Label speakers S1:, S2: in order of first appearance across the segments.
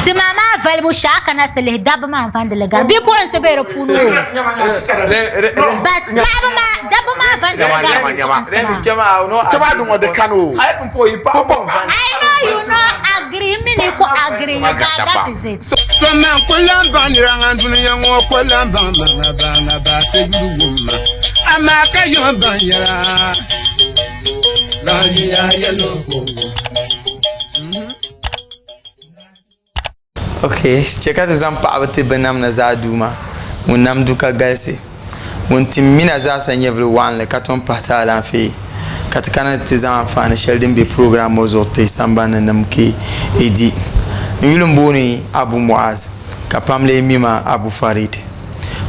S1: Tima maa valibu shee a kana ti lihi dabba maa n-vandi li gari bipuɣinsi be di puuni o. But paɣaba maa dabba maa vandi li gari bipuɣinsi maa. I know you no agree m mi ni ku agree but that is it.
S2: To man ku lan baŋ nira ŋan dunia ŋɔ ku lan baŋ maŋa baŋa baa ti yuli wum ma, amaa ka yom baŋ yɛla. Lahiya yɛlo ko wum.
S3: Ok, chɛ ka ti zaŋ paɣibu ti binnamda zaa Duuma, ŋun nam du ka galisi, ŋun tim mina zaasa nyɛvili waɣinli ka tom pahi ti alaafee, ka ti kana ni ti zaŋ anfaani shɛli din be program ŋɔ zuɣu ti sambani nim KAD. N yuli m-booni Abu Muaz, ka pam lee mi ma Abu Farid.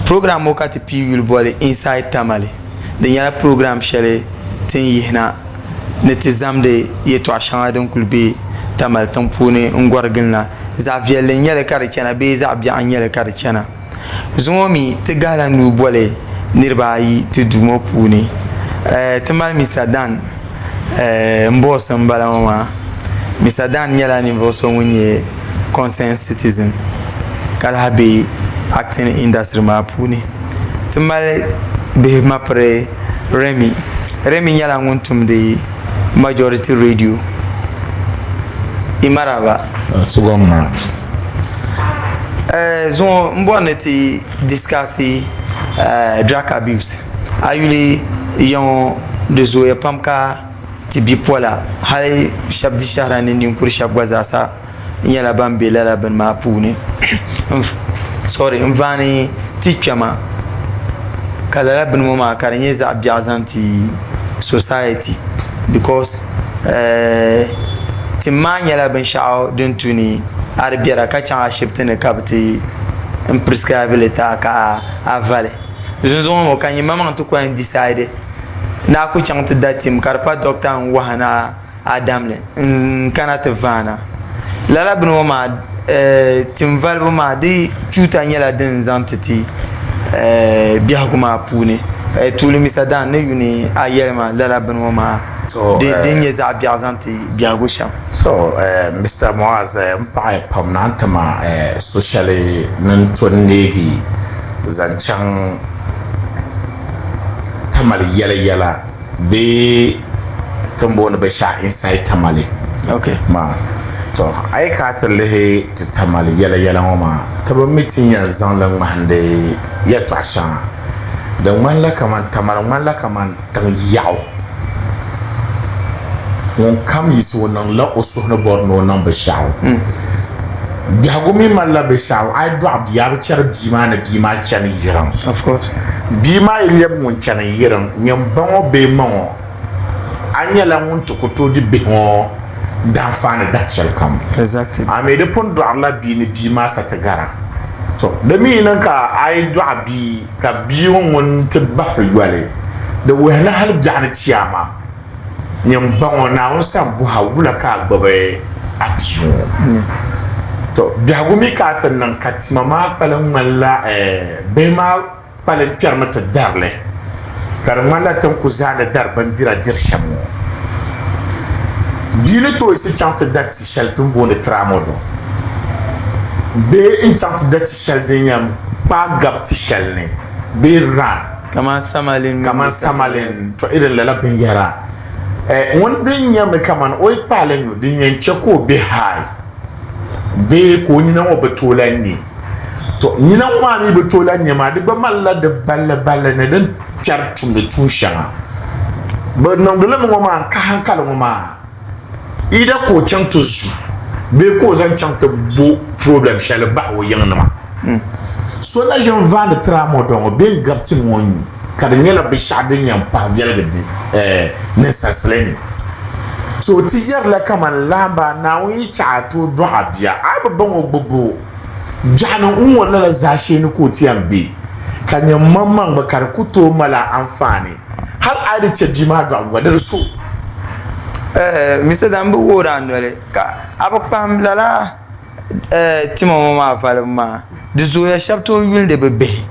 S3: Program ŋɔ ka ti pii yuli boli Inside Tamale. Di nyɛla program shɛli ti ni yihina ni ti zamdi yɛtɔɣ shɛŋa din kuli be Tamale tiŋ puuni n-gɔri gili na. Zaɣ viɛlli n-nyɛ li ka di chana bee zaɣ biɛɣu n-nyɛ li ka di chana. Zuŋɔ mi ti gahila nuu boli niriba ayi ti duu ŋɔ puuni. Ti mali Mister Dan m boss m-bala ŋɔ maa. Mister Dan nyɛla ninvuɣ so ŋun nyɛ concerned citizen ka lahi be acting industry maa puuni. Ti mali bihi mapiri Remi. Remi nyɛla ŋun tumdi Majority Radio. I maraba.
S4: Sugɔŋ maa.
S3: Zuŋɔ m bɔri ni ti discuss drug abuse. A yuli ya ŋɔ di zooya pam ka ti bipola hali shɛba di shɛhira ni ninkuri shɛba gba zaasa nyɛla ban be lala bini maa puuni sorry n vaani ti kpɛma ka lala bini ŋɔ maa ka di nyɛ zaɣ biɛɣu zaŋ ti society because tim maa nyɛla binshaɣu din tu ni a di biɛra ka chaŋ ashibiti ni ka bi ti n prescribe li ti a ka a vali zunzuŋɔ ŋɔ ka nyini maŋmaŋ ti ku yɛn decide ni a ku chaŋ ti da tim ka di pa doctor n wahi ni a damli n kana ti vaana. Lala bini ŋɔ maa tim valibu maa di chuuta nyɛla din zaŋ ti ti biɛhigu maa puuni. Tuuli Mista Dan ni yuni a yɛli ma lala bini ŋɔ maa din nyɛ zaɣ biɛɣu zaŋ ti biɛhigu shɛm.
S4: So Mister Muaz m paɣiya pam ni a ni ti ma so shɛli ni n to n-neegi zaŋ chaŋ Tamale yɛla yɛla. Bee ti ni booni binshɛɣu inside Tamale maa. To a yi kana ti lihi ti Tamale yɛla yɛla ŋɔ maa, ti bi mi ti ni yɛn zaŋ li ŋmahindi yɛltɔɣa shɛŋa. Di ŋmanila kaman Tamale ŋmanila kaman tiŋ yaɣu. Ŋun kam yiɣisi o niŋdila o suhu ni bɔri ni o niŋ binshɛɣu. Biɛhigu mi malila binshɛɣu, a yi dɔɣi bia a bi chɛri bia maa ni bia maa chani yiriŋ. Bia maa yi lɛbi ŋun chani yiriŋ, nyin ba ŋɔ bee ma ŋɔ, a nyɛla ŋun ti ku tooi di bihi ŋɔ daanfaani dahi shɛli kam. A mi di pun dɔɣirila bia ni bia maa sa ti gara. To, di mi yi niŋ ka a yi dɔɣi bia ka bia ŋɔ ŋun ti bahiri yoli, di wuhi ni hali biɛɣuni chiyaama Nyin ba ŋɔ, Naawuni sani buha wula ka a gbubi a bia ŋɔ? To, biɛhigu mi ka a ti niŋ ka tima maa kpalim ŋmanila bihi maa kpalim kpɛrimi ti dari li, ka di ŋmanila ti ni ku zaandi dari bindira diri shɛm ŋɔ. Bia ni tooi yiɣisi chaŋ ti da ti shɛli ti ni booni tramadol bee n-chaŋ ti da ti shɛli din yɛn kpaai gabi ti shɛli ni bee ran.
S3: Kaman samalin mini
S4: Kaman samalin, to irin lala binyɛra. Eh, ŋun din nyɛmi kaman o yi kpaai li nyu, din yɛn chɛ ka o be high bee ka o nina ŋɔ bi tooi lan nya. To nina ŋɔ maa mi bi tooi lan nya maa, di gba malila di balli balli ni din kpɛri tumdi tuun shɛŋa. Bɛ niŋdi li mi ŋɔ maa n-ka hankali ŋɔ maa either ka o chaŋ ti zu bee ka o zaŋ chaŋ ti bo problem shɛli bahi o yiŋnima. So na ʒin vaandi tramadol ŋɔ bee n-gabi tim ŋɔ nyu ka di nyɛla binshɛɣu din yɛn pahi viɛligi ninsalisili ni. So ti yɛrila kaman laamba Naawuni yi chaɣ a ti o dɔɣi a bia, a bi baŋ o gbubbu biɛɣuni n-ŋɔ lala zaashee ni ka o ti yɛn be, ka nyɛ maŋmaŋ gba ka di ku tooi mali a anfaani hal a yi di chɛ bia maa dɔɣibu gba di di so.
S3: Mr. Dan bi woori a noli ka a bi kpahim lala tima ŋɔ maa valibu maa, di zooya shɛba tooi yulindi bɛ bihi.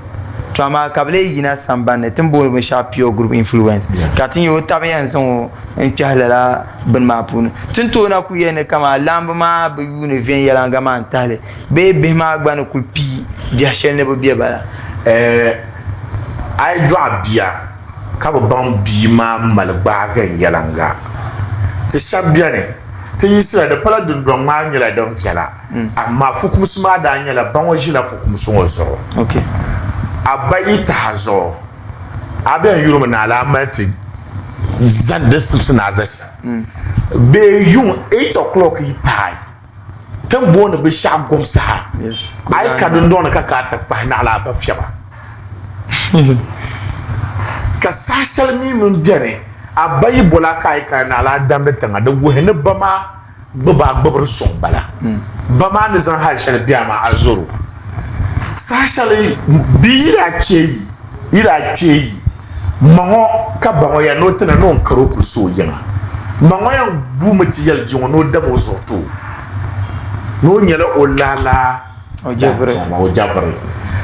S3: To amaa ka bɛ lee yina sambani ni ti ni booni binshɛɣu pure group influence ka ti nya o taba yɛn zaŋ o n-kpɛhi lala bini maa puuni. Ti ni tooi na kuli yɛli ni kaman laamba maa bi yuuni viɛnyɛliŋga maa n-tahi li bee bihi maa gba ni kuli pii biɛhi shɛli ni bɛ be bala.
S4: Ɛɛ a yi dɔɣi bia ka bi baŋ bia maa mali gbaai viɛnyɛliŋga, ti shɛba beni ti yiɣisira di pala dundɔŋ maa nyɛla din viɛla amaa fukumsi maa daa nyɛla ba ŋɔ ʒila fukumsi ŋɔ zuɣu. A ba yi tahi a zuɣu a bɛn yurimi ni a lahi mali ti zani din simsi ni a za shɛm bee yuŋ 8 o'clock yi paai ti ni booni binshɛɣu gom saha a yi ka dundɔŋ ni ka ka a ti kpahi naɣila a ba fiɛba ka saha shɛli mi mini beni a ba yi boli a ka a yi kana naɣila a damdi tiŋa di wuhi ni ba maa gbubi a gbubiri suŋ bala. Ba maa ni zaŋ hali shɛli bɛ a maa a zɔr o. Saha shɛli bia yi daa kpe yi, yi daa kpe yi, ma ŋɔ ka ba ŋɔ yɛli ni o ti na ni o ni kari o kulisi o yiŋa. Ma ŋɔ yɛn guumi ti yɛli bia ŋɔ ni o dam o zuɣu ti o, ni o nyɛla o lala daadama, o jɛviri,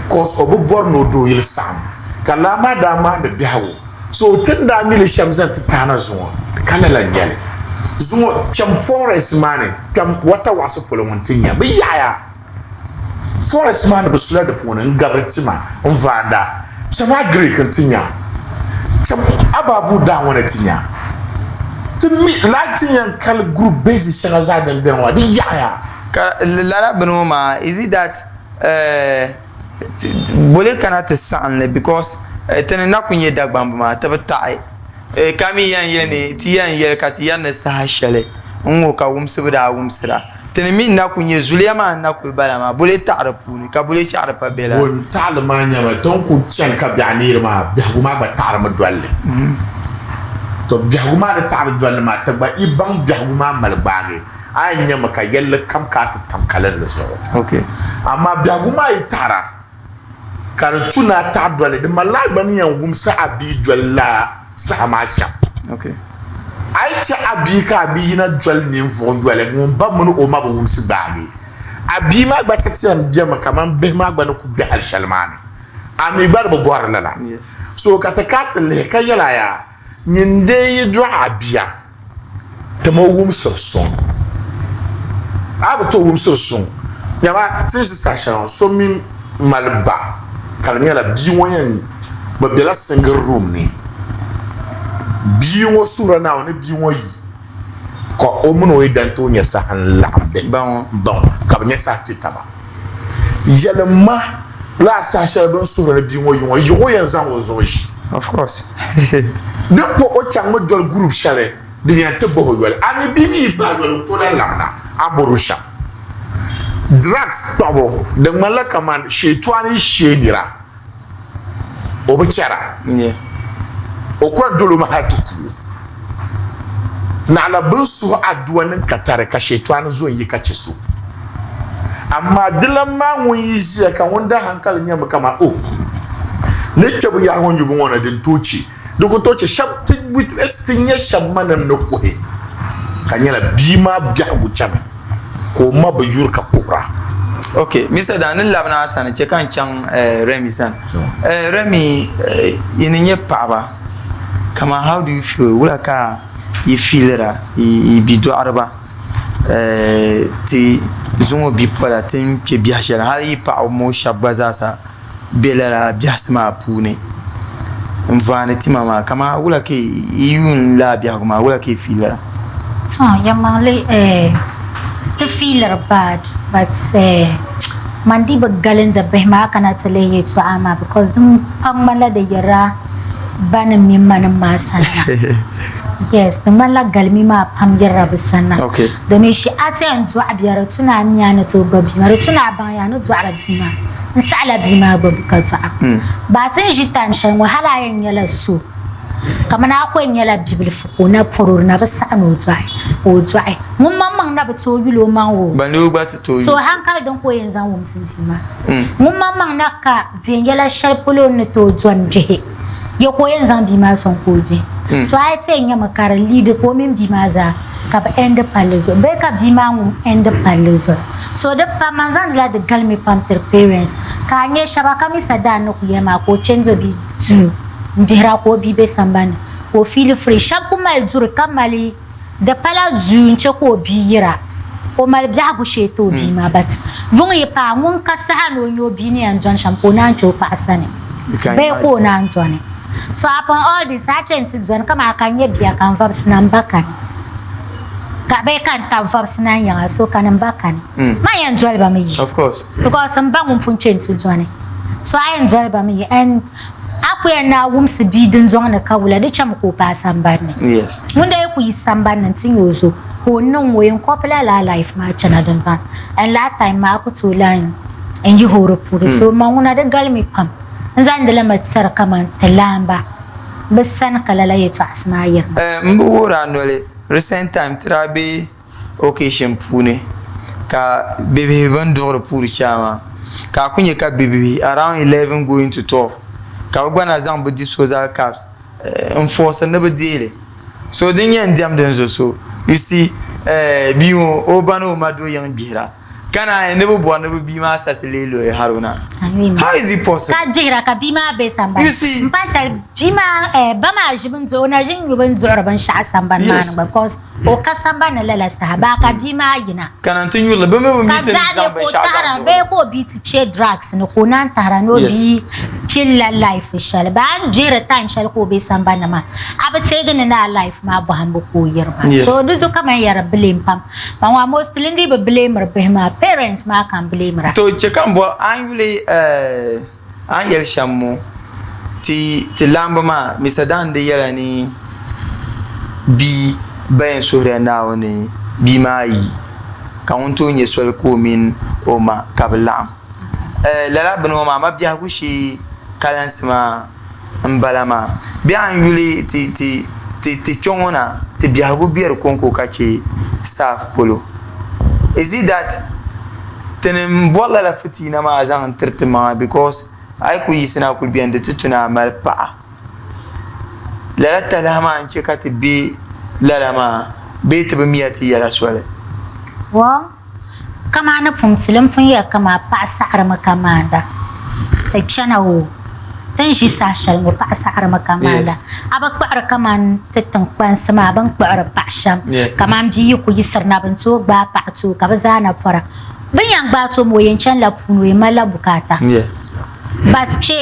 S4: cos o bi bɔri ni o doo yili saɣim. Ka laa maa daa maandi biɛhigu. So ti ni daa mi li shɛm zaŋ ti taana zuŋɔ ka lala n-nyɛ li. Zuŋɔ kpɛm forest maa ni, kpɛm wata waɣisi polo ŋɔ nti nya bɛ yaɣiya. Forest maa ni bɛ sula di puuni n-gabiri tima n-vaanda. Kpɛm Agric nti nya, kpɛm Ababu daa ŋɔ ni ti nya. Ti mi lala ti yɛn kali group base shɛŋa zaa din beni ŋɔ maa di yaɣiya.
S3: Ka lala bini ŋɔ maa is it that eh. Boli kana ti saɣim li because ti ni na kuli nyɛ Dagbamba maa ti bi taɣi ka mi yɛn yɛli ni ti yɛn yɛli ka ti yɛri ni saha shɛli n ŋɔ ka wumsibu daa wumsira ti ni mi na kuli nyɛ zuliya maa n na kuli bala maa boli taɣi di puuni ka boli chaɣiri pa bela.
S4: Ŋun taɣili maa nyɛmi ti ni kuli chani ka biɛɣu neeri maa biɛhigu maa gba taɣirimi dolli. To biɛhigu maa ni taɣiri dolli maa ti gba yi baŋ biɛhigu maa mali gbaagi. A yɛn nyami ka yɛlli kam ka a ti tam kalinli zuɣu. Amaa biɛhigu maa yi taɣira, ka di tu ni a taɣi doli, di malila a gba ni yɛn wumsi a bia doli la saha maa shɛm. A yi chɛ a bia ka a bia yina doli ninvuɣ yoli ŋun ba mini o ma bi wumsi gbaagi, a bia maa gba ti ti yɛn bemi kaman bihi maa gba ni ku be hal shɛli maa ni. A mi gba di bi bɔri lala. So ka ti ka ti lihi ka yɛl a yaa, Nyin dee yi dɔɣi a bia, Tim o wumsiri suŋ. A bi tooi wumsiri suŋ. Nyama, ti ni ʒi saha shɛli ŋɔ, so mi mali ba ka di nyɛla bia ŋɔ yɛn bi bela single room ni. Bia ŋɔ suhirila Naawuni ni bia ŋɔ yi ka o mini o yidana tooi nya saha n-laɣim bɛ baŋ ka bɛ nya saha ti taba. Yɛlim ma lala saha shɛli bɛ ni suhiri ni bia ŋɔ yi ŋɔ, yiɣi o yɛn zaŋ o zuɣu ʒi.
S3: Of course.
S4: Di po o chaŋmi doli group shɛli din yɛn ti bahi o yoli. A mi bia mi yi bahi yoli o tooi lahi labina a ni bɔri o shɛm. Drugs kpuɣibu di ŋmanila kaman sheetɔɣani yi shee nira o bi chɛra. O kɔŋ doli o mi hali ti ku o. Naɣila bɛ ni suhi aduwa niŋ katari ka sheetɔɣani zo n-yi ka chɛ so. Amaa dilan maa ŋun yi ʒiya ka ŋun daa hankali nyami kaman o ni kpe binyɛhiri ŋɔ nyubu ŋɔ ni, din tooi chɛ. Di ku tooi chɛ shɛba ti witness ti nya shɛba manim ni kuhi ka nyɛla bia maa biɛhigu chani ka o ma bi yuri ka kuhira.
S3: Ok, Mister Dan, ni labina a sani, chɛ ka n chaŋ Remi sani. Remi, yi ni nyɛ paɣaba, kaman how do you feel? Wula ka yi fiilira yi bidɔɣiriba? Ti zuŋɔ bipola ti ni kpe biɛhi shɛli hali yi paɣaba ŋɔ shɛba gba zaasa be lala biɛhisi maa puuni n-vaani tima maa kaman wula ka yi yuun lala biɛhigu maa wula ka yi fiilira?
S1: To yɛlimaŋli ti fiiliri bad but man dii bi galindi bihi maa kana ti lihi yɛltɔɣa maa because din pam ŋmanila di yirila ba nim mini ma nim maa sanna. Yes, di ŋmanila galimi maa pam yirila bɛ sanna.
S3: Okay.
S1: Domin shi a ti yɛn dɔɣi bia di tu ni a mi a ni tooi gbubi bia maa, di tu ni a baŋ yaa ni dɔɣiri bia maa. N saɣila bia maa gbubbu ka dɔɣi. But a ti ni ʒi time shɛli ŋɔ hali a yɛn nyɛla so kamani a ku yɛn nyɛla bibilifu ka o na pɔri o di na bi saɣi ni o dɔɣi ka o dɔɣi. Ŋun maŋmaŋ na bi tooi yuli o maŋ o.
S3: Ban lee o gba ti tooi
S1: So
S3: yuli so.
S1: hankali din ka o yɛn zaŋ wumsi bia maa. Ŋun maŋmaŋ na ka viɛnyɛla shɛli polo n ni tooi dɔni bihi. Ya ka o yɛn zaŋ bia maa sɔŋ ka o gbi. So a yi ti yɛn nyami ka di lead ka o mini bia maa zaa ka bɛ end palli zuɣu bee ka bia maa ŋun end palli zuɣu. So di pam man zaŋdila di galimi pam tiri parents Ka a nya shɛba ka Misa Daan ni ku yɛli maa ka o chɛndi o bia duu m-bihira ka o bia be sambani ni ka o fiili free. Shɛba ku mali duri ka mali di pala duu n-che ka o bia yira. O mali biɛhigu shee ti o bia maa but yuŋ yi paai ŋun ka saha ni o nya o bia ni yɛn dɔni shɛm ka o naan che o paɣa sani bee ka o naan dɔni. So upon all this a che nti dɔni kaman a ka n-nyɛ bia ka n vabisi na m ba kani ka bee ka n tab vabisi na n yiŋa so kani m ba kani. Man yɛn doli ba mi yi because m ba ŋun pun che nti dɔni so a yɛn doli ba mi yi and a ku yɛn naai wumsi bia dindɔŋ ni ka wula di chami ka o paai sambani ni. Ŋun daa yi ku yi sambani ni nti nya o zo ka o niŋ o yɛn kɔpi la lala life maa chana dindɔŋ and last time maa a ku tooi lan n yihi o di puuni so ma ŋuna di galimi pam n zaŋdi li mi tiri kaman ti laamba bɛ sani ka lala yɛtɔɣisi maa yirina.
S3: M bi wuhiri a noli recent time ti daa be occasion puuni ka bibihi bin duɣiri puuri chaa maa ka a ku nya ka bibihi around 11 going to 12 ka bɛ gba na zaŋ bɛ disposal cups n force ni bɛ deei li so din yɛn diɛmdi n zo so you see bia ŋɔ o ba ni o ma do yiŋ gbihira ka naan ni bɛ bɔri ni bɛ bia maa sa ti leei lɔya Haruna how is it possible?
S1: Ka gbihira ka bia maa be sambani
S3: you see
S1: m pa shɛli bia maa ba maa ʒi bin duɣi o na ʒi n nyu bin duɣiri binshɛɣu sambani maa ni gba because O ka sambani lala saha baa ka bia maa yina.
S3: Ka na ti nyuri li, bɛ mi bi mi
S1: Ka
S3: ti ni
S1: zaɣa
S3: zaŋ
S1: bee ka o
S3: binshɛɣu zaŋ
S1: tahira
S3: duɣi
S1: bee
S3: li.
S1: ka o bia ti kpe drugs ni ka o naan tahira ni o bia pilila life shɛli bee a ni dihiri time shɛli ka o be sambani maa a bi teegi ni ni a life maa bɔhimbu ka o yiri maa. So di zuɣu ka man yɛri blame pam. Ban ŋɔ mostly n dii bi blamiri bihi maa parents maa ka n blamira.
S3: To che ka m bɔri a ni yuli eh. A ni yɛli shɛm ŋɔ, ti ti laamba maa Mista Dan di yɛla ni bia ba yɛn suhirila Naawuni ni bia maa yi ka ŋun tooi nya soli ka o mini o ma ka bɛ laɣim. Lala bini ŋɔ maa ma biɛhigu shee kalinsi maa m-bala maa. Bee a ni yuli ti ti ti ti kpe ŋɔ na ti biɛhigu be di kɔŋko ka che staff polo. Is it that tini m bɔri lala fitiina maa zaŋ n tiri ti maŋa because a yi kuli yiɣisi na kuli beni di ti tu ni a mali paɣa lala talahi maa n che ka ti be lala maa bee ti bi miya ti yɛla soli.
S1: Well, kamani pun pili m pun yɛli kaman paɣa saɣirimi ka maanda ti chana o. Ti ni ʒi saha shɛli ŋɔ paɣa saɣirimi ka maanda. A bi kpuɣiri kaman ti tiŋkpansi maa bɛ ni kpuɣiri paɣa shɛm. Kaman bia yi ku yiɣisiri na bɛ ni tooi gbaai paɣa ti o ka bɛ zaa na pɔra. Bɛ ni yɛn gbaai ti o maa o yɛn chanila puuni o yɛn malila bukaata. But kpe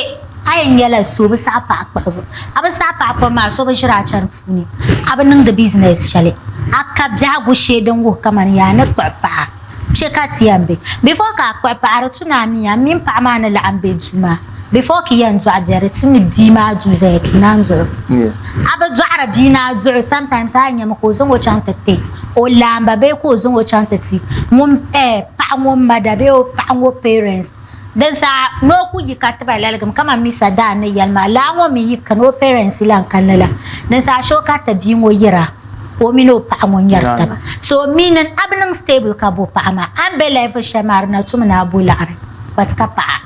S1: a yɛn nyɛla so bi saɣi paɣa kpuɣibu. A bi saɣi paɣa kpuɣibu maa so bi ʒiri a chani puuni. A bi niŋdi business shɛli. A ka biɛhigu shee din wuhi kaman yaa ni kpuɣi paɣa. Kpe ka ti yɛn be. Before ka a kpuɣi paɣa di tu ni a mi a mini paɣa maa ni laɣim be duu maa. Before ka yi yɛn dɔɣi bia di tu ni bia maa duu zaya ka yi naan dɔɣi o. A bi dɔɣiri bia ni a dɔɣi o sometimes a nyami ka o zaŋ o chaŋ ti ti o laamba bee ka o zaŋ o chaŋ ti ti ŋun eh paɣa ŋɔ mother bee o paɣa ŋɔ parents. Din saha ni o ku yi ka tiba laligim kaman Misa Daan ni yɛli maa, lala ŋɔ mi yi kani o parents lan kanni la, din saha shee o ka ti bia ŋɔ yira ka o mini o paɣa ŋɔ nyɛri taba. So meaning a bi niŋ stable ka bo paɣa maa, a ni be level shɛli maa di na tumi ni a bo laɣiri but ka paɣa.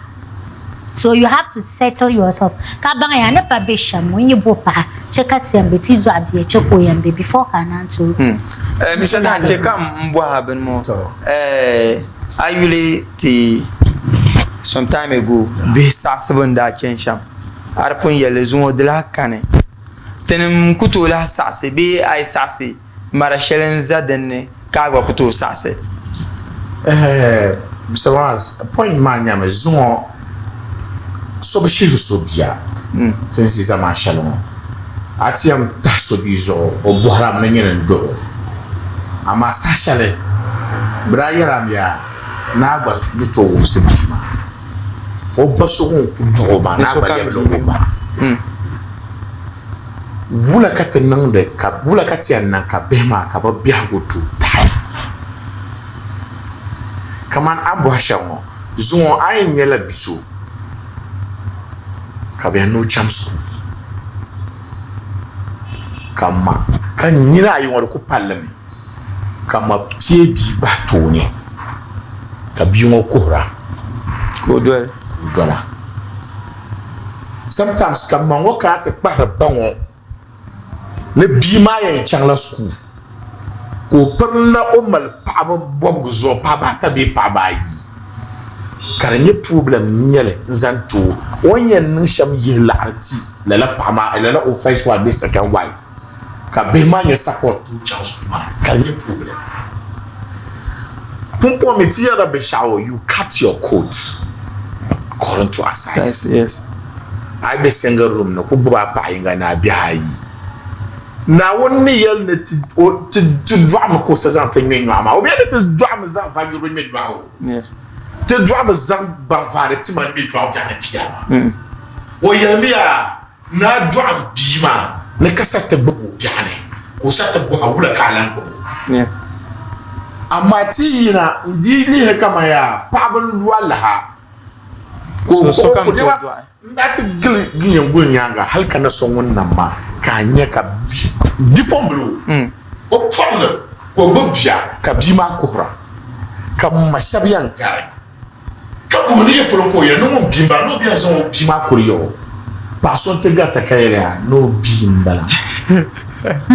S1: So you have to settle yourself ka baŋ ya ni pa be shɛm ŋɔ n yi bo paɣa che ka ti yɛn be ti dɔɣi bia che ka o yɛn be before ka a naan tooi
S3: Misa Daan che ka m bɔhi a bini ŋɔ. A yuli ti some time ago bihi saɣisibu n daa chani shɛm a di pun yɛli zuŋɔ di lahi kani tinim ku tooi lahi saɣisi bee a yi saɣisi mara shɛli n za din ni ka a gba ku tooi saɣisi.
S4: Mr. Waz, point maa nyɛmi zuŋɔ so bi shihiri so bia ti ni ʒi zamaani shɛli ŋɔ a ti yɛn tahi so bia zuɣu o bɔhirimi ni nyini n-dɔɣi o amaa saha shɛli bɛ daa yɛri a mi yaa ni a gba ni tooi wumsi bia maa o ba so ŋun ku dɔɣi o maa ni a gba lɛbila o ba. Wula ka ti niŋdi ka wula ka ti yɛn niŋ ka bihi maa ka bɛ biɛhigu tooi taɣi? Kamani a ni bɔhi shɛm ŋɔ, zuŋɔ a yɛn nyɛla bi so ka bɛ yɛn ni o chaŋ sukuu ka ma ka nyina ayi ŋɔ di ku palli mi ka ma teei bia bahi tooni ka bia ŋɔ kuhira
S3: ka o
S4: dola. Sometimes ka ma ŋɔ kana ti kpahiri ba ŋɔ ni bia maa yɛn chaŋla sukuu ka o pirila o mali paɣaba bɔbigu zuɣu paɣaba ata bee paɣaba ayi. Ka di nyɛ problem n-nyɛli n-zaŋ ti o, o ni yɛn niŋ shɛm yihi laɣiri ti lala paɣa maa, lala o first wife bee second wife, ka bihi maa nyɛ support ti o chaŋ zuɣu maa, ka di nyɛ problem. Pumpɔŋɔ mi ti yɛrila binshɛɣu, you cut your coat according to a size.
S3: Yes.
S4: A yi be single room ni, ku gbubi a paɣa yiŋga ni a bihi ayi. Naawuni ni yɛli ni ti ti dɔɣimi ka o sa zaŋ ti ŋme nyɔɣu maa, o bi yɛli ni ti dɔɣimi zaŋ vanyuriba ŋme nyɔɣu o. Ti dɔɣimi zaŋ ban vaari tima ŋme nyɔɣu biɛɣu ni chiyaama. O yɛlimiya ni a dɔɣim bia maa ni ka sa ti gbubi o biɛɣu ni, ka o sa ti bɔhi a wula ka a lan gbubi o. Amaa ti yi yina n-dii lihi kaman yaa paɣiba n-lu alaha, ka o
S3: So
S4: kpuɣi o
S3: sokam tooi
S4: nɛma
S3: dɔɣi.
S4: N daa ti gili Ginyanguli nyaaŋa hal ka na so ŋun nam ma, ka a nya ka bipuɣimbila o pɔri ni ka o gbibi bia, ka bia maa kuhira, ka m ma shɛba yɛn gari, ka buhi ni yi polo ka o yɛli ni ŋun bia m-bala, ni o bi yɛn zaŋ o bia maa kuri ya o. Paɣ so nti garita ka yɛli ya ni o bia m-bala.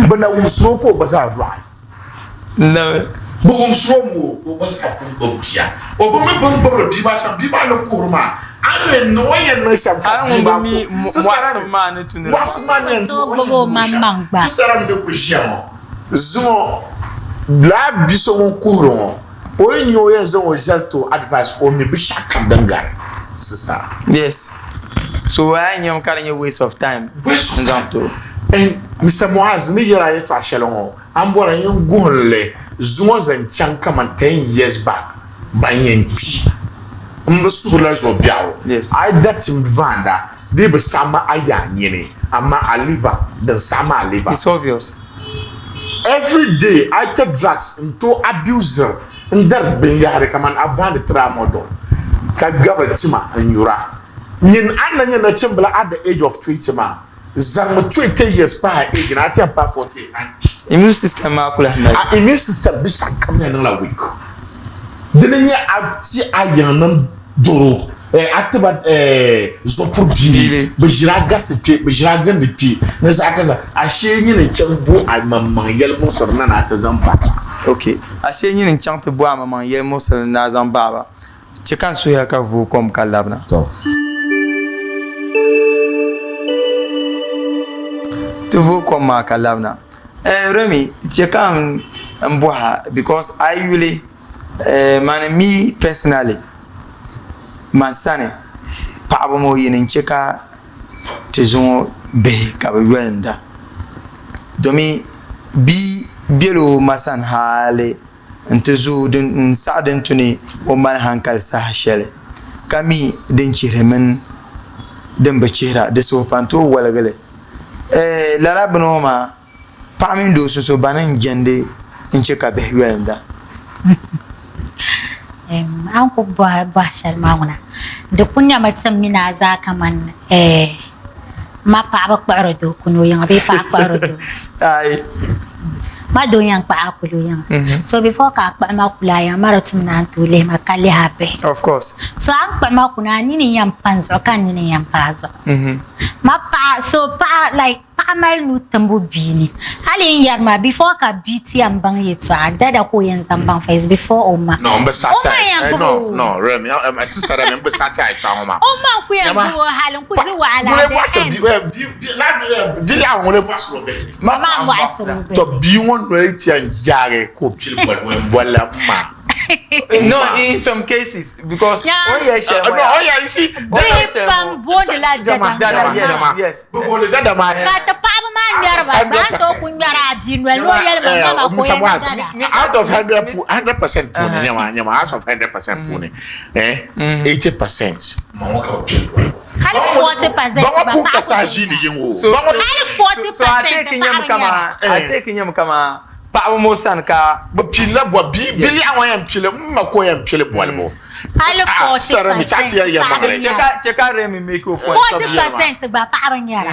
S4: Bɛ na wumsir o ka o gba zaa dɔɣi. Bɛ wumsir o mi o ka o gba zaa pun gbibi bia. O bi mi bɛ ni gbibiri bia maa shɛm. Bia maa ni kuhiri maa, a ni yɛn niŋ o ni yɛn niŋ shɛm ka bia maa ku. Sisɛra mi, mɔɣisi maa ni yɛn niŋ o ni yɛn niŋ shɛm. Sisɛra mi ni ku ʒiya ŋɔ zuŋɔ, lala bi so ŋun kuhiri ŋɔ, o yi nya o yɛn zaŋ o ʒiɛli ti o advice, o mi binshɛɣu kam din gari sister.
S3: Yes. So a yɛn nyami ka di nyɛ waste of time
S4: Waste of
S3: n zaŋ
S4: time.
S3: ti o.
S4: And Mister Muaz ni yɛri a yɛtɔɣa shɛli ŋɔ, A ni bɔri n yɛn guhim li zuŋɔ zaŋ chaŋ kaman 10 years back ban yɛn kpi m bi suhirila zuɣu biɛɣu. A yi da tim vaanda di yi bi saɣim ma a yaa nyini amaa a liver din saɣim a liver.
S3: It's obvious.
S4: Every day a yi take drugs n tooi abusiri n dari binyahiri kaman a vaandi tramadol ka gabiri tima n nyura. Nyin a ni na nyɛ nachimbila at the age of 20 maa Zaŋmi 20 years pahi a age ni a ti yɛn pahi 40 years a ni kpi.
S3: Immune system maa kuli lahi mali.
S4: A immune system binshɛɣu kam yɛn niŋla weak. Dini n-nyɛ a ti a yiŋnim doro, a ti ba zuɣupuri biili, bɛ ʒiri a gariti kpe, bɛ ʒiri a gindi kpe ni zaɣa kaza. Ashee nyini n-chaŋ bo a maŋmaŋ yɛlimuɣisiri na ni a ti zaŋ bahi ba.
S3: Ok. Ashee nyini n-chaŋ ti bo a maŋmaŋ yɛlimuɣisiri ni a zaŋ bahi ba. Chɛ ka n suhiya ka vuui kom ka labina. Ti vuui kom maa ka labina. Eh, Remi, chɛ ka n bɔhi a because a yi yuli eh, mani mi personally, man sani paɣaba ŋɔ yini n-chɛ ka ti zuŋɔ bihi ka bɛ yolinda. Domi bia bela o ma sani hali nti zooi din n-saɣi din tu ni o mali hankali saha shɛli, ka mi din chihiri mini din bi chihira di suhu pa n-tooi woligi li. Ɛɛ, lala bini ŋɔ maa, paɣa mini doo sunsuuni bani n-jɛndi n-chɛ ka bihi yolinda.
S1: A ni ku bɔhi shɛli maa ŋuna, di ku nyɛmi ti mini a zaa kaman Ma paɣaba kpuɣiri doo kuni o yiŋa bee paɣa kpuɣiri doo?
S3: Ayi.
S1: Ma doo yɛn kpuɣi a kuli o yiŋa. So before ka a kpuɣi ma kuli a yiŋa ma di tum ni a ni tooi lihi ma ka lihi a bihi.
S3: Of course.
S1: So a ni kpuɣi ma kuni a nini yɛn pa n zuɣu ka n nini yɛn pa a zuɣu. Ma paɣa so paɣa like paɣa mali nuu timbu bia ni. Hali n yɛri maa before ka bia ti yɛn baŋ yɛltɔɣa dada ka o yɛn zaŋ baŋ first before o ma.
S4: No, n bi saɣi
S1: O
S4: ti
S1: ma
S4: a
S1: yɛn
S4: eh,
S1: gbubi
S4: no,
S1: o.
S4: no, Remi, eh, my sister Remi, n bi saɣi ti a yɛltɔɣa ŋɔ maa.
S1: O ma n ku yɛn
S4: Nyama,
S1: gbubi o hali n ku
S4: pa,
S1: di wahala
S4: ŋuni
S1: at the
S4: mɔɣisiri
S1: end.
S4: bia, eh, bia, bia, la, eh, bia lɛɣu ŋuni mɔɣisiri o bihi ni.
S1: Ma maa mɔɣisiri o bihi
S4: Tɔ
S1: ni.
S4: bia ŋɔ noli ti yɛn yaagi ka o pili boli ŋun boli la m ma.
S3: No, in some cases, because
S1: Yeah.
S3: o yɛ shɛli
S4: No,
S3: ŋɔ yaa.
S4: oh yeah, you see,
S3: O yɛ
S1: Bihi
S3: shɛli
S1: pam
S3: ŋɔ.
S1: booni la
S4: Jama,
S1: dada.
S3: Dada, yes,
S4: Jama.
S3: yes.
S4: Bɛ booni dada maa.
S1: Ka ti paɣaba maa ŋmɛri ba, gba a ni tooi ku ŋmɛri a bia noli ni o yɛli ma mama ka o
S4: Musa
S1: yɛn
S4: Muaz,
S1: dada.
S4: out of 100% puuni, nyama, nyama, out of 100% puuni, eh, 80% ma ŋɔ ka bɛ pili bolibu.
S1: Hali 40%
S4: Ba ŋɔ
S1: gba
S4: pun
S1: paɣa
S4: ka
S1: ku
S4: saha
S1: tooi
S4: ʒiini
S1: ŋmɛra.
S4: yiŋ o.
S3: So,
S4: Ba ŋɔ
S1: Hali 40%
S3: so a take
S1: paɣaba
S3: nyɛmi kama,
S1: ŋmɛra.
S3: a take nyɛmi kama paɣaba ŋɔ sani ka
S4: Bɛ pilila bɔ bi
S3: Yes.
S4: biliɛɣu ŋɔ yɛn pili m ma ka o yɛn pili bolibu.
S1: Hali
S4: Ah,
S1: 40
S4: sorry, mi chaɣi ti yɛli
S1: percent
S4: yɛlimaŋli.
S1: paɣaba
S3: Chɛ
S1: nyɛra.
S3: ka chɛ ka Remi make o point.
S1: 40% gba paɣaba nyɛra.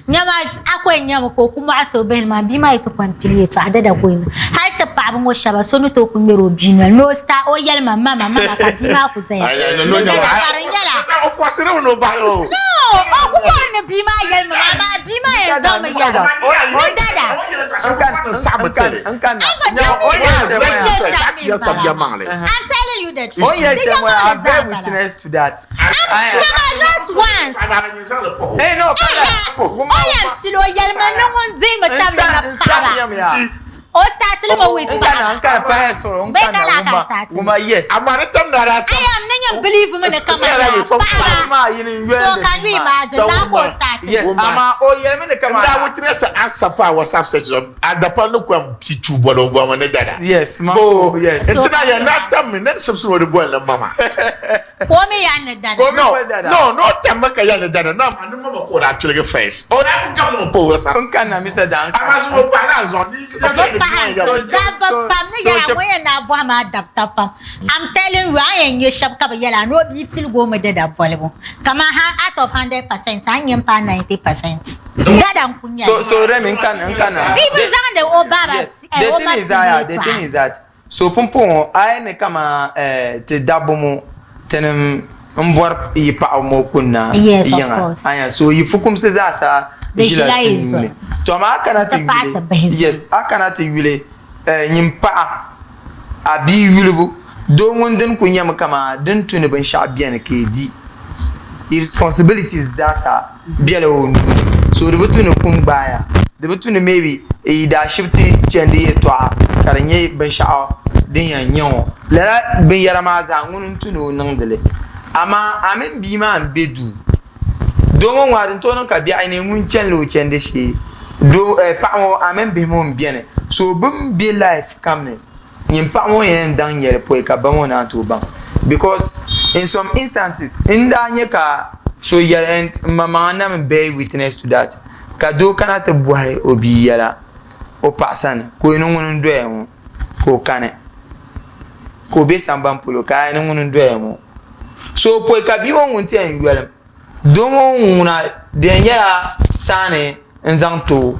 S1: Nyama a ko yɛn nyɛmi ka o ku mɔɣisi o bihi maa bia maa yi ti kɔŋ pili yɛltɔɣa dada ka o yɛn hali ti paɣaba ŋɔ shɛba so ni tooi ku ŋmɛri o bia noli ni o star o yɛli ma mama mama ka bia maa ku zaya.
S4: Ay, ay, no, no,
S1: Ni
S4: nyama,
S1: dada
S4: ay,
S1: ka di nyɛla
S4: o fɔsiri mi ni o bahi o.
S1: No, o ku bɔri ni bia maa yɛli ma amaa bia maa yɛn zaŋmi
S3: Mr.
S1: yɛli
S3: Dan,
S1: ni dada.
S4: N saɣimi tili.
S3: N kanna.
S1: Ama
S4: Nyama,
S1: dama
S4: o
S1: yɛn
S4: yɛli
S1: zaŋmi
S4: sɛ
S1: yɛli
S4: chaɣi ti yɛli tɔbu yɛlimaŋli.
S1: I'm telling you the the truth.
S3: O yɛli
S1: Di
S3: shɛli ŋɔ,
S1: yɛlimaŋli
S3: I bear
S1: zaa bala.
S3: witness to that.
S1: Am not once.
S3: Eh, no, ka
S1: O yɛn pili o yɛlimi ni ŋun dihimi tabili ni paɣaba. O startili mi with
S3: N kana
S1: paɣaba.
S3: n kana pahi sɔrɔ n
S1: Bee ka
S3: kana
S1: laa ka
S3: wuma
S1: start li.
S3: wuma yes.
S4: Amaa ni tam na daa
S1: I am ni nyin believe mi ni kaman
S4: Sarah,
S1: yaa
S4: before-
S1: paɣaba.
S3: Maa yini n yoli
S1: So
S3: ni
S1: can you
S3: maa.
S1: imagine
S4: Tɔ
S1: laa ka o
S4: wuma.
S1: start li.
S3: Yes,
S4: Wuma.
S3: amaa o yɛlimi ni
S4: N
S3: kaman
S4: daa witness answer pa WhatsApp section adapa ni kɔm pichu bɔlɔ bɔmi ni dada.
S3: Yes, ma
S4: Oh,
S3: yes.
S4: n tɛna yɛ n'a tam mi ne ni sibisi o di bɔli ni mama.
S1: Ka o mi yan ni dada.
S3: Ka o mi
S4: No,
S3: bɔli dada.
S4: no, n'o tam mi ka yɛli ni dada, no, ma ni mama ka o daa piligi first. O daa ku gabi mi pa WhatsApp.
S3: N kana misa da n
S4: Amaa
S3: kana.
S4: sɔŋɔ paɣa naa zuɣu ni
S1: Bi paɣa dabba pam ni yɛra ŋun yɛn daa bɔhi maa dabta pam. I'm telling you, a yɛn nyɛ shɛba ka bɛ yɛli a ni o bia piligi o mi dada bolibu. Kaman out of 100%, a ni nyɛ m-paai 90%. Dada n-ku nyɛ
S3: So
S1: li.
S3: so Remi n kana n kana.
S1: Bia bi zaŋdi o baaba
S3: Yes,
S1: eh,
S3: the
S1: o
S3: thing
S1: ma
S3: is that yeah, the
S1: yɛltɔɣa.
S3: thing is that so pumpɔŋɔ a yi ni kaman eh, ti dabba ŋɔ tinim n bɔri yi paɣaba ŋɔ kunna
S1: Yes, of
S3: yiŋa
S1: course.
S3: aya so yi fukumsi zaasa
S1: Di
S3: ʒila
S1: ʒila
S3: ti
S1: yi
S3: nuuni
S1: zuɣu.
S3: to amaa a kana ti
S1: Ti paai
S3: yuli
S1: ti bihi zuɣu.
S3: yes a kana ti yuli eh, nyin paɣa a bia yulibu doo ŋun dini ku nyɛmi kaman din tu ni binshɛɣu beni ka yi di yi responsibilities zaasa bela o nuu ni so di bi tu ni kum gbaaya di bi tu ni maybe yi daashibiti chɛndi yɛltɔɣa ka di nyɛ binshɛɣu din yɛn nyɛ ŋɔ lala binyɛra maa zaa ŋuni n-tu ni o niŋdi li amaa a mini bia maa m-be duu doo ŋɔ ŋɔ a din tooi niŋ ka biɛɣu ni ŋun chanila o chɛndi shee doo paɣa ŋɔ a mini bihi ŋɔ m-beni so bɛ ni be life kam ni Nyin paɣa ŋɔ yɛn daŋ nyɛli pɔi ka ba ŋɔ naan tooi baŋ because in some instances n daa nyɛ ka so yɛli and m maŋmaŋa na mi bear witness to that ka doo kana ti bɔhi o bia yɛla o paɣa sani ka o ni ŋuni n doya ŋɔ ka o kani ka o be sambani polo ka a ni ŋuni n doya ŋɔ so pɔi ka bia ŋɔ ŋun ti yɛn yolim Doo ŋɔ ŋuna di yɛn nyɛla saani n zaŋ ti o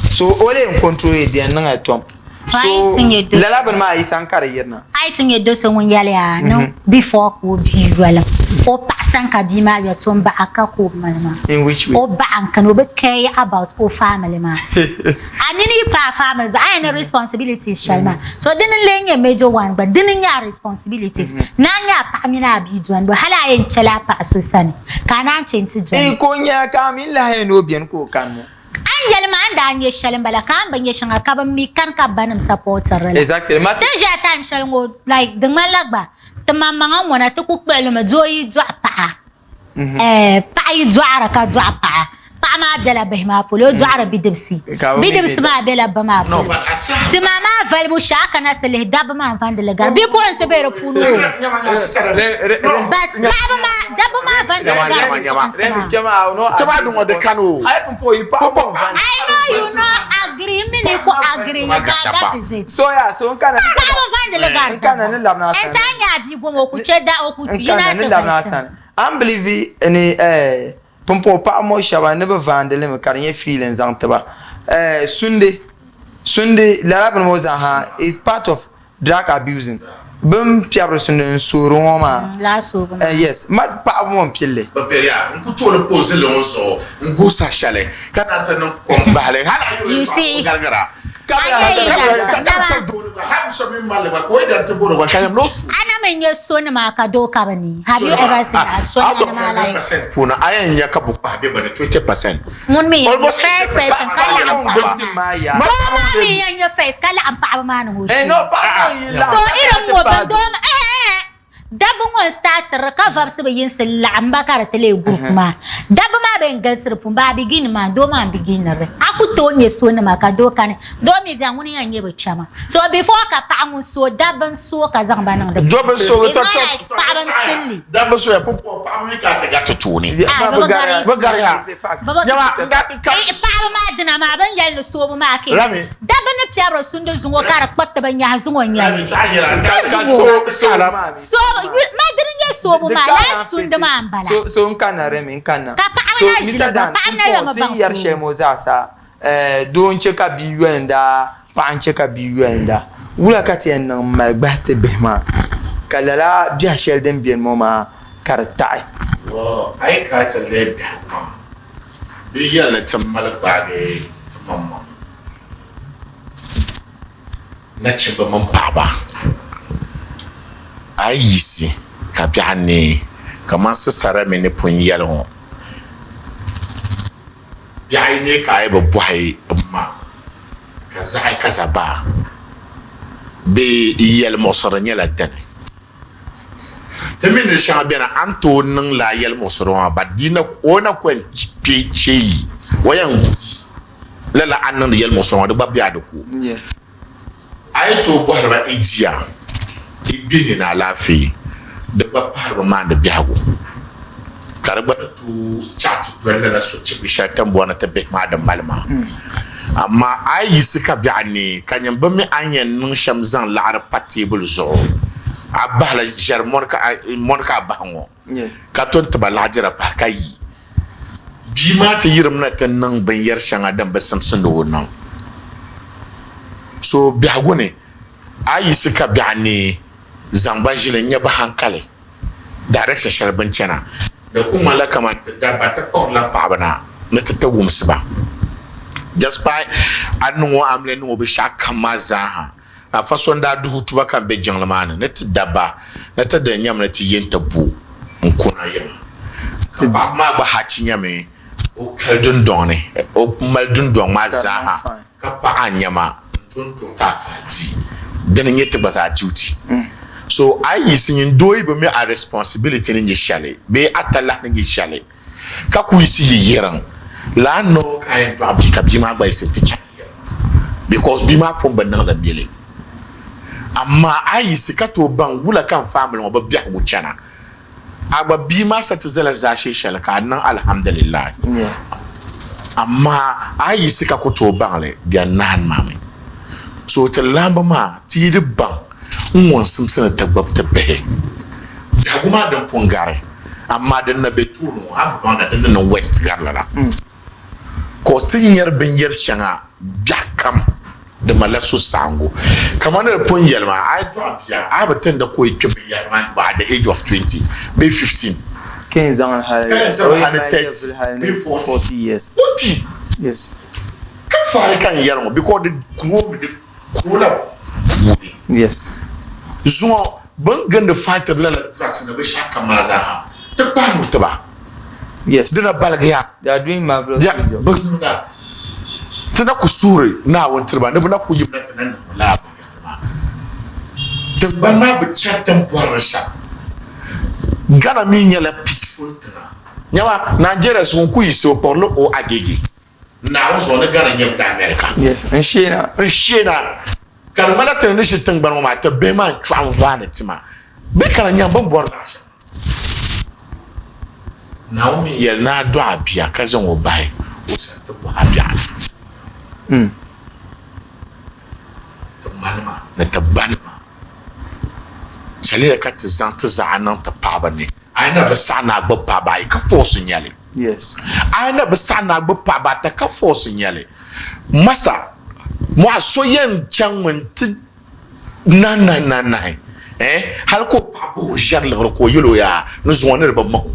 S3: so o lee n control di yɛn niŋla tom so lala bini maa yi sani ka di yirina.
S1: A yi ti nyɛ do so ŋun yɛliya ni before ka o bia yoli o paɣa sani ka bia maa yoli so n baɣa ka ka o mali maa.
S3: In which way?
S1: O baɣa n kani o bi care about o family maa. A nini yi pa a family zuɣu a yɛn ni responsibilities shɛli maa so dini n lee nyɛ major one gba dini n nyɛ a responsibilities ni a nyɛ a paɣa mini a bia dɔni bɔ hali a yɛn kpɛla a paɣa so sani ka a naan chɛ nti dɔni.
S3: N ko nya ka a mi lahi yɛn ni o beni ka o kani ŋɔ.
S1: A ni yɛli ma a ni daa nyɛ shɛli m-bala ka a ni bi nyɛ shɛŋa ka bɛ mi kani ka ba nim supportiri li la.
S3: Exactly ma
S1: Ti ni ʒiya time shɛli ŋɔ like di ŋmanila gba ti maŋmaŋa ŋɔna ti ku kpuɣi li mi doo yi dɔɣi paɣa Paɣa yi dɔɣira ka dɔɣi paɣa, paɣa maa bela bihi maa polo, o dɔɣiri bidibisi. Bidibisi maa bela ba maa polo. Tima maa valibu shee a kana ti lihi dabba maa n-vandi li gari. Bipuɣinsi be di puuni o. But paɣaba maa, dabba maa vandi li gari bipuɣinsi maa. I know you no agree, m mi ni ku agree, you can, that is it. Paɣaba n-vandi li gari dabba. N saha nya a bia goma o ku kpe da, o ku yina ti vali
S3: A ni bilivi ni pumpɔŋɔ paɣaba ŋɔ shɛba ni bi vaandi li mi ka di nyɛ fiili n-zaŋ ti ba sundi sundi lala bini ŋɔ zaa ha is part of drug abusing bɛ ni piɛbiri sundi n-soori ŋɔ maa yes ma paɣaba ŋɔ m-pili li.
S4: Bɛ beri ya n-ku tooi li pa o zilli ŋɔ zuɣu n-guhi saha shɛli ka naan ti niŋ kom bahili hal a yi o yɛltɔɣa garigira.
S1: A na mi nyɛ so nima ka doo ka bi ni. Have you ever seen a so nima like.
S4: Puuni a yɛn nya ka bukpahi bɛ bini 20%.
S1: Ŋun mi yɛn nyɛ first person ka laɣim paɣaba maa. Doo maa mi yɛn nyɛ first ka laɣim paɣaba maa niŋ o shee. So irin ŋɔ bin doo maa eh eh. Dabba ŋɔ n-startiri ka vabisi bi yinsi laɣim ba ka di ti leei group maa. Dabba maa bɛn galisiri pun ba a begin maa doo maa m-beginiri li. A ku tooi nya so nima ka doo kani. Doo mi bɛn ŋuni yɛn nyɛ bɛ kpɛma. So before ka paɣa ŋun so dabba n-so ka zaŋ ba niŋ di puuni. It's not like paɣaba n-tili li.
S4: Dabba soya pumpɔŋɔ paɣaba mi ka ti gariti tooni.
S1: Ah, bɛ bi gari.
S4: Bɛ gariya.
S1: Bɛ bi
S4: Nyama, n daa ti ka.
S1: Eh, paɣaba maa dina maa bɛ ni yɛli ni soobu maa ka
S4: Rami.
S1: Dabba ni piɛbiri sundi zuŋɔ ka di kpuɣi ti bi nyahi zuŋɔ n-nyɛ li. Ma dini n-nyɛ soobu maa, lala sundi maa m-bala.
S3: So n kanna Remi n kanna.
S1: Ka paɣaba na ʒili gba, paɣaba na yɔmi baŋ
S3: Ti yɛri shɛli ŋɔ zaa sa, doo n-chɛ ka bia yolinda, paɣa n-chɛ ka bia yolinda. Wula ka ti yɛn niŋ m-mali gbahi ti bihi maa ka lala biɛhi shɛli din beni ŋɔ maa ka di taɣi?
S4: A yi kana ti lihi biɛhigu maa, bɛ yɛli ni ti mali gbaagi ti maŋmaŋ nachimba mini paɣaba. A yi yiɣisi ka biɛɣu neei, kaman Sista Remi ni pun yɛli ŋɔ, biɛɣu yi neei ka a yi bi bɔhi m ma ka zaɣi ka za baa bee yɛlimuɣisiri nyɛla dini. Ti mi ni shɛŋa beni a ni tooi niŋ lala yɛlimuɣisiri ŋɔ maa but di na o na ku yɛn kpe shee yi o yɛn lala a ni niŋdi yɛlimuɣisiri ŋɔ di gba be a di ko. A yi tooi bɔhiri ba i diya, i bihi ni alaafee, di gba pahiri bi maandi biɛhigu, ka di gba ni tooi chaɣ ti doli lala sochibigi shɛli ti ni bɔri ni ti bihi maa di mali maa. Amaa a yi yiɣisi ka biɛɣu neei, ka nyin bi mi a ni yɛn niŋ shɛm zaŋ laɣiri pa teebuli zuɣu, a bahila ʒɛri mɔni ka a bahi ŋɔ, ka to n-ti ba laɣidira pahi ka yi. Bia maa ti yirimina ti niŋ binyɛr shɛŋa din bi simsi ni o niŋ. So biɛhigu ni, a yi yiɣisi ka biɛɣu neei, zaŋ ba ʒili n-nya bɛ haŋkali direction shɛli bɛ ni chana. Di ku ŋmanila kaman ti dabba ti kpuɣirila paɣiba na ni ti ti wumsi ba. Despite a ni niŋ o amiliya niŋ o binshɛɣu kam maa zaaha, Afa so n-daa duhi tuba ka m be jiŋli maa ni ni ti dabba ni ti dini nyami ni ti yi nti bo n-kuna yiŋa. Ka paɣiba maa gba hachi nyami o kali dundɔŋ ni, o mali dundɔŋ maa zaaha ka paɣi a nyama n-to n-tuɣi ti a ka a di. Dini n-nyɛ ti gba zaa duty. So a yi yiɣisi nyin doo yi bi mi a responsibility ni nyɛ shɛli bee a talahi ni nyɛ shɛli, ka ku yiɣisi yi yiriŋ laa noo ka a yɛn dɔɣi bia ka bia maa gba yiɣisi nti chaŋ yiriŋ because bia maa pun bi niŋdi mili. Amaa a yi yiɣisi ka tooi baŋ wula ka n family ŋɔ bi biɛhigu chana, a gba bia maa sa ti zala zaashee shɛli ka a niŋ alhamdulillah. Amaa a yi yiɣisi ka ku tooi baŋ li, bɛ nahin maa mi. So ti laamba maa ti yi di baŋ n ŋun simsi ni ti gbubi ti bihi biɛhigu maa din pun gari. Amaa din na be tooni ŋɔ, a ni bi baŋ na din ni niŋ West gari lala. Ka o ti nyari binyɛr shɛŋa biɛɣu kam di malila suhusaɣiŋgu. Kamani di pun yɛli maa, a yi dɔɣi bia, a bi tindi ka o yi kpe binyɛhiri maa nyubu at the age of 20 bee 15.
S3: Ka yɛn zaŋ li hali
S4: Ka yɛn zaŋ
S3: o
S4: li
S3: yɛn
S4: hali
S3: mali
S4: 30
S3: nyɛvili hali
S4: bee
S3: ni
S4: 40.
S3: 40 years.
S4: O kpi.
S3: Yes.
S4: Ka faari ka n yɛri ŋɔ because di grow mi, di grow la puuni.
S3: Yes.
S4: Zuŋɔ Bɛ ni gindi fightiri lala drugs ni binshɛɣu kam maa zaa ti kpahi nuu ti ba.
S3: Yes.
S4: Di na baligiya.
S3: They are doing marvelous
S4: Ya,
S3: job.
S4: bɛ niŋda. Ti na ku suhiri Naawuni tiri ba ni bɛ na ku yimina ti na niŋ lala binyɛhiri maa. Tiŋgbani maa bi chani ti ni bɔri li shɛm. Ghana mi nyɛla peaceful tiŋa. Nyama, Nigerians ŋun ku yiɣisi o kpuɣirila o Agege. Naawuni zuɣu ni Ghana nyɛ bɛ America.
S3: Yes, n sheena.
S4: N sheena. Ka di ŋmanila ti ni ni ʒi tiŋgbani ŋɔ maa, ti bihi maa n-chɔɣim vaani ti ma. Bɛ kana nyaŋ bɛ ni bɔri naɣ shɛŋa. Naawuni mi yɛli ni a dɔɣi a bia ka zaŋ o bahi o sani ti bɔhi a biɛɣu ni. Ti manima ni ti banima, chɛliya ka ti zaŋ ti zaɣa niŋ ti paɣiba ni. A yi na bi saɣi ni a gbubi paɣiba ayi ka force n-nyɛ li. A yi na bi saɣi ni a gbubi paɣiba ata ka force n-nyɛ li. Masa, mɔɣu so yɛn chaŋmi nti nahi nahi nahi nahi eh, hali ka o paɣa bahi o ʒiɛri liɣiri ka o yɛl o yaa ni zuŋɔ ni di bi mahi o.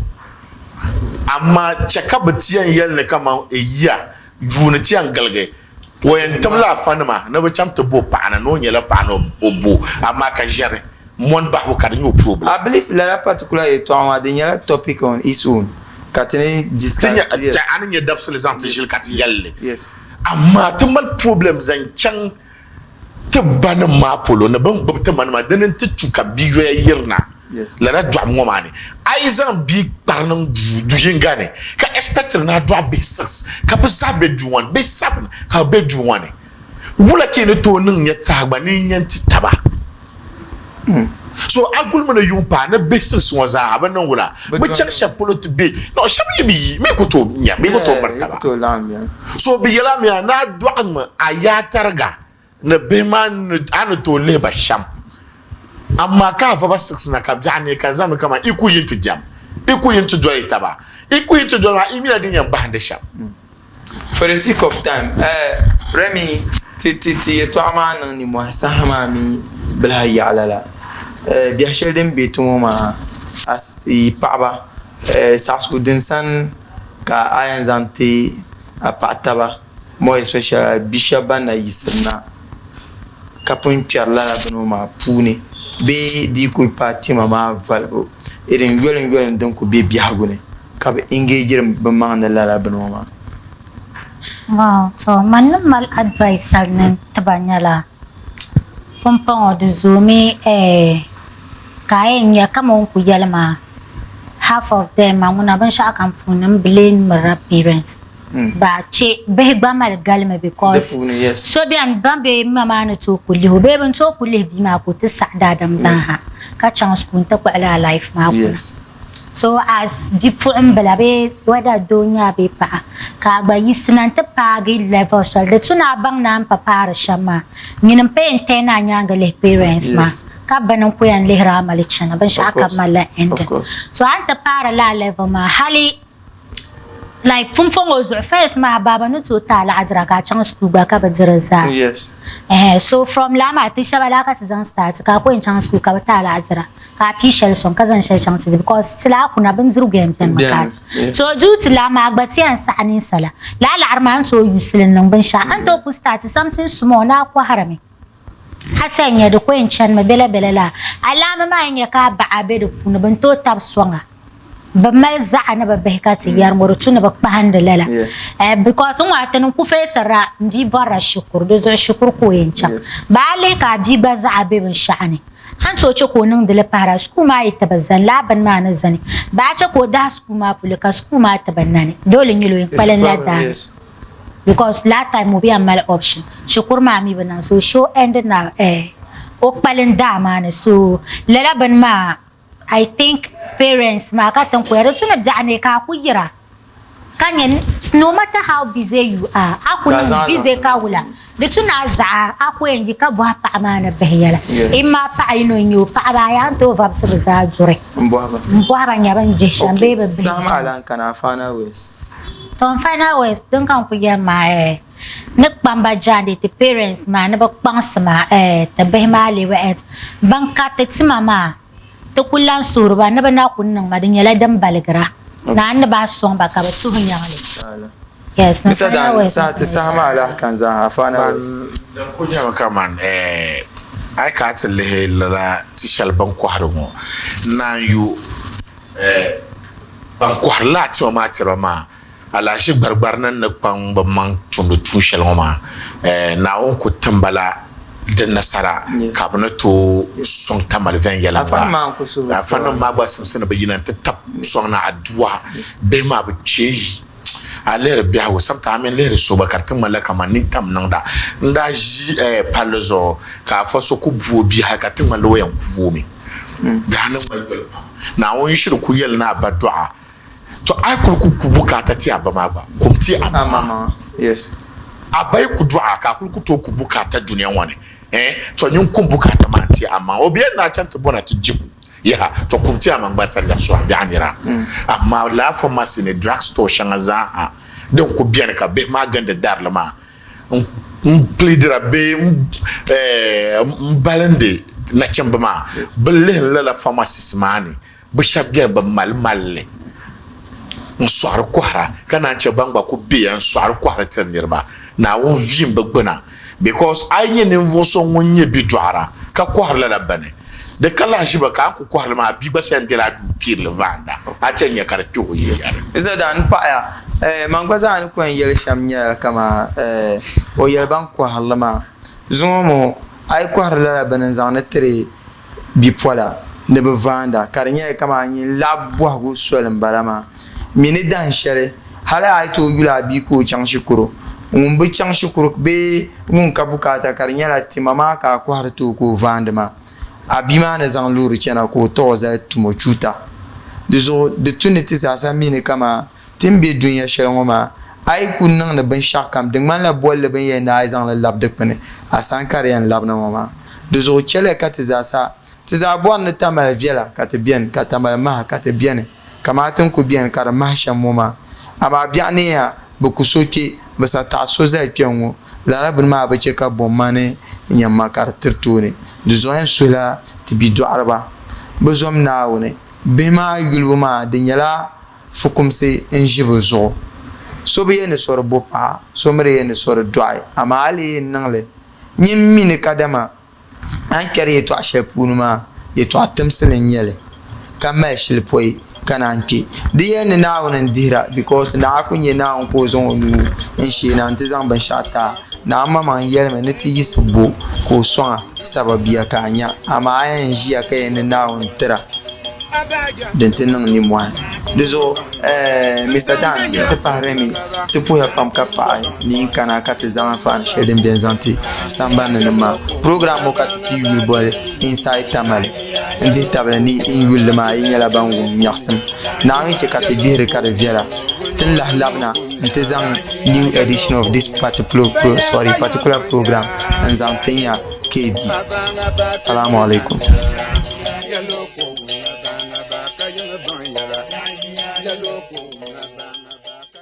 S4: Amaa chɛ ka bɛ ti yɛn yɛli ni kaman Eliya yuuni ti yɛn giligi, o yɛn timla afanima ni bɛ chaŋ ti bo paɣa na ni o nyɛla paɣa ni o bo, amaa ka ʒiɛri mɔni bahibu ka di nyɛ o problem.
S3: I believe lala particular yɛltɔɣa maa di nyɛla topic on its own ka ti ni discuss.
S4: Ti nya, yes. A ni nya dabisili zaŋ ti ʒili ka ti yɛli li.
S3: Yes.
S4: Amaa ti mali problem zaŋ chaŋ ti ba nim maa polo ni bɛ ni gbubi ti ma nima dini n-ti tu ka bia yoya yirina lala dɔɣim ŋɔ maa ni. A yi zaŋ bia kpari niŋ duu, du yinga ni ka expectiri ni a dɔɣi bihi six ka bɛ zaa be duu ŋɔ ni bee seven ka bɛ be duu ŋɔ ni, wula ka yi ni tooi niŋ nya tɛha gba ni yi nya n-ti taba? So a guli mi ni yuŋ paai ni bihi six ŋɔ zaa bɛ niŋ wula? Bɛ chaŋ shɛb polo ti be, no shɛb yi bi yi, mi ku tooi nya, mi ku tooi miri taba. So bɛ yɛl a mi a ni a dɔɣimi a yaa tariga ni bihi maa ni a ni tooi lihi ba shɛm. Amaa ka a va ba siɣisi na ka biɛɣu neei ka zaŋmi kaman yi ku yi nti diɛm, yi ku yi nti doli taba, yi ku yi nti doli maa, yi mila din yɛn bahindi shɛm.
S3: For the sake of time, eh, Remi, ti, ti, ti yɛtɔɣa maa niŋ nimmohi saha maa mi bi lahi yaɣi lala. Eh, biɛhi shɛli din be ti ŋɔ maa, as yi paɣaba, eh, saɣisigu din sani ka a yɛn zaŋ ti a paɣa taba, more especially bi shɛba ban na yiɣisiri na ka pun kpɛri lala bini ŋɔ maa puuni. bee di yi kuli paai tima maa valibu irin yolim yolim din kuli be biɛhigu ni ka bɛ engagiri bɛ maŋ ni lala bini ŋɔ maa.
S1: Wow, to man ni mali advice shɛli ni n-ti ba nyɛla pumpɔŋɔ di zoomi eh ka a yɛn nya kaman o ni kuli yɛli maa half of them maa ŋuna binshɛɣu kam puuni m blame mirila parents. Ba che bihi gba mali galimi because so bɛni ban be ma maa ni tooi ku lihi o bee bɛ ni tooi ku lihi bia maa ka o ti saɣi daadam zaaha ka chaŋ school n-ti kpuɣi lala life maa kuna. So as bipuɣimbila bee whether doo n-nyɛ a bee paɣa ka a gba yiɣisina nti paagi level shɛli di tu ni a baŋ ni a ni pa paari shɛm maa nyini m-pa yɛn turn a nyaaŋa lihi parents maa ka bini n-ku yɛn lihiri a mali chana binshɛɣu ka malila ending. So a ni ti paari lala level maa hali Like pumpɔŋɔ zuɣu first maa baaba ni tooi ti a laɣidira ka a chaŋ school gba ka bi diri zaa.
S3: Yes.
S1: Ɛhɛ so from laa maa ti shɛba laa ka ti zaŋ start ka a ku yɛn chaŋ school ka bi ti a laɣidira ka a pii shɛli sɔŋ ka zaŋ shɛli chaŋ ti di because ti laa kuna bindirigu yɛn beni mi ka a di. So due to laa maa gba ti yɛn saɣi ninsala laa laɣiri maa a ni tooi use li n-niŋ binshɛɣu a ni tooi ku start something small ni a kɔhirimi. A ti yɛn nya di ku yɛn chanimi bela bela laa. Alaama maa yɛn nya ka a baɣa be di puuni bɛ ni tooi tabi sɔŋa. Bɛ mali zaɣa ni bɛ bihi ka ti yɛri ŋɔ di tu ni bɛ kpahindi lala. Because n ŋɔ a ti ni ku feesirila m bia bɔrila shikuru di zuɣu shikuru ka o yɛn chaŋ. Bɛ a lihi ka a bia gba zaɣa be binshɛɣu ni a ni tooi che ka o niŋdi li pahira school maa yi ti bi zani lala bini maa ni zani bɛ a che ka o dahi school maa polo ka school maa ti bi nani dole nyɛla o yɛn kpalim la daa ni. Because last time o bi yɛn mali option shikuru maa mi bi niŋ so show end na eh o kpalim daa maa ni so lala bini maa I think parents maa ka tin kuya di tu ni biɛɣu ni ka a ku yira ka nyɛ no matter how busy you are a ku niŋ busy ka wula di tu ni a zaɣa a ku yɛn yi ka bɔhi paɣa maa ni bihi yɛla in maa paɣa yino n nyɛ o paɣaba ayi a ni tooi vabisi bi zaa duri n bɔhi ba nya bin dihi shɛm bee bi bihi
S3: Saha maa lan kana a final words.
S1: Tom final words din ka n ku yɛri maa eh ni kpamba jaande ti parents maa ni bi kpaŋsi ma eh ti bihi maa lebi et ban kariti tima maa ti ku lan suhiri ba ni bi na ku niŋ ma di nyɛla din baligira ni a ni bahi sɔŋ ba ka bi tuhi nyaŋ li. Yes, ni
S3: Mr.
S1: final
S3: Dan,
S1: words
S3: saha ti saha maa lahi kan zaa a final
S4: Man
S3: words.
S4: din ku nyɛmi kaman eh a yi kana ti lihi lala ti shɛli bɛn kɔhiri ŋɔ naan yu eh ban kɔhiri lala tima maa tiri ba maa alahichi gbarigbarinima ni kpaŋ bɛ maŋ tumdi tuun shɛli ŋɔ maa, Naawuni ku tim ba la di nasara ka bɛ ni tooi sɔŋ Tamale viɛnyɛliŋga. Afanim maa gba simsi ni bɛ yina nti tab sɔŋ na adua. Bihi maa bi cheei a lihiri biɛhigu, sometimes a mi lihiri so gba ka di ti ŋmanila kaman nintam niŋda. N daa ʒi palli zuɣu ka afa so ku bu o bia hali ka di ti ŋmanila o yɛn ku o mi. Daa niŋ ma yoli pam. Naawuni shiri ku yɛli ni a ba dɔɣa. To a yi kuli ku ku bukaata ti a ba maa gba, kum ti a ba maa.
S3: Yes.
S4: A ba yi ku dɔɣi a ka a kuli ku tooi ku bukaata dunia ŋɔ ni, eh, to nyin kum bukaata maa n-ti a maŋ. O bɛ ni a chaŋ ti bɔna ti jibu. Yaha, to kum ti a maŋ gba sani lɛbi sɔhi biɛɣu nira. Amaa lala pharmacy ni drug store shɛŋa zaa din ku beni ka bihi maa gindi darili maa, n pilidira bee n balindi nachimba maa, bɛ lihiri lala pharmacies maa ni Bɛ shɛba beni bɛ mali malli n-sɔɣiri kɔhira ka naan chɛ ban gba ku beya n-sɔɣiri kɔhiri tiri niriba. Naawuni viim bɛ gbuna because a yi nyɛ ninvuɣ so ŋun nyɛ bidɔɣira ka kɔhiri lala bini, di ka lahiʒiba ka a ni ku kɔhiri li maa a bia gba sa yɛn bela a duu piiri li vaanda a ti yɛn nya ka di kpɛh o yinyari.
S3: N daa ni paɣiya, eh, man gba zaa ni ku yɛn yɛli shɛm nyɛla kaman, eh, o yɛli ban kɔhiri li maa. Zuŋɔ ŋɔ a yi kɔhiri lala bini n-zaŋdi tiri bipola ni bi vaanda ka di nyɛla kamani nyin laɣi bɔhigu soli m-bala maa. Mi ni dahin shɛli hali a yi tooi yuli a bia ka o chaŋ shikuru, ŋun bi chaŋ shikuru bee ŋun ka bukaata ka di nyɛla tima maa ka a kɔhiri ti o ka o vaandi maa, a bia maa ni zaŋ loori chana ka o taɣi o zali tum o chuuta. Di zuɣu di tu ni ti zaasa mi ni kamani Ti ni be dunia shɛli ŋɔ maa, a yi ku niŋdi binshɛɣukam, di ŋmanila bolli bɛ ni yɛli ni a yi zaŋ li labi dikpini, a sani ka di yɛn labina ŋɔ maa. Di zuɣu chɛliya ka ti zaa sa, ti zaa bɔri ni Tamale viɛla ka ti beni, ka Tamale maha ka ti beni, kaman ti ni kul beni ka di mahi shɛm ŋɔ maa. Amaa biɛɣu neeya, bɛ ku so kpe, bɛ sa taɣi so zali kpe ŋ-ŋɔ. Lala bini maa bi chɛ ka bomma ni nyamma ka di tiri tooni. Di zuɣu yɛn suhila ti bidɔɣiriba, bɛ zom Naawuni. Bihi maa yulibu maa, di nyɛla Fukumsi n-ʒi bɛ zuɣu. So bi yɛn ni so di bo paɣa, so mi di yɛn ni so di dɔɣi, amaa a lee yɛn niŋ li nyin mi ni kadama a ni kpɛri yɛtɔɣ shɛli puuni maa. Yɛtɔɣa timsili n-nyɛ li ka mali shili pɔi ka naan kpe. Di yɛli ni Naawuni n-dihira because Naa ku nyɛ Naawuni ka o zaŋ o nuu n-sheei na nti zaŋ binshɛɣu ti a. Naa maŋmaŋ yɛlimi ni ti yiɣisi bo ka o sɔŋ a sababiya ka a nya, amaa a yɛn ʒiya ka yɛli ni Naawuni tira din ti niŋ nimmɔhi. Di zuɣu Mister Dan ti pahiri mi ti puhiya pam ka paɣi ni n kana ka ti zaŋ anfaani shɛli din beni zaŋ ti sambani ni nim maa. Program ŋɔ ka ti pii yuli boli Inside Tamale. N dihi tabili ni n yulli maa yi nyɛla ban wum nyaɣisim. Naawuni chɛ ka ti gbihiri ka di viɛla. Ti ni lahi labina nti zaŋ new edition of this particular, sorry, particular program n zaŋ tin ya KD. Salamu alaikum.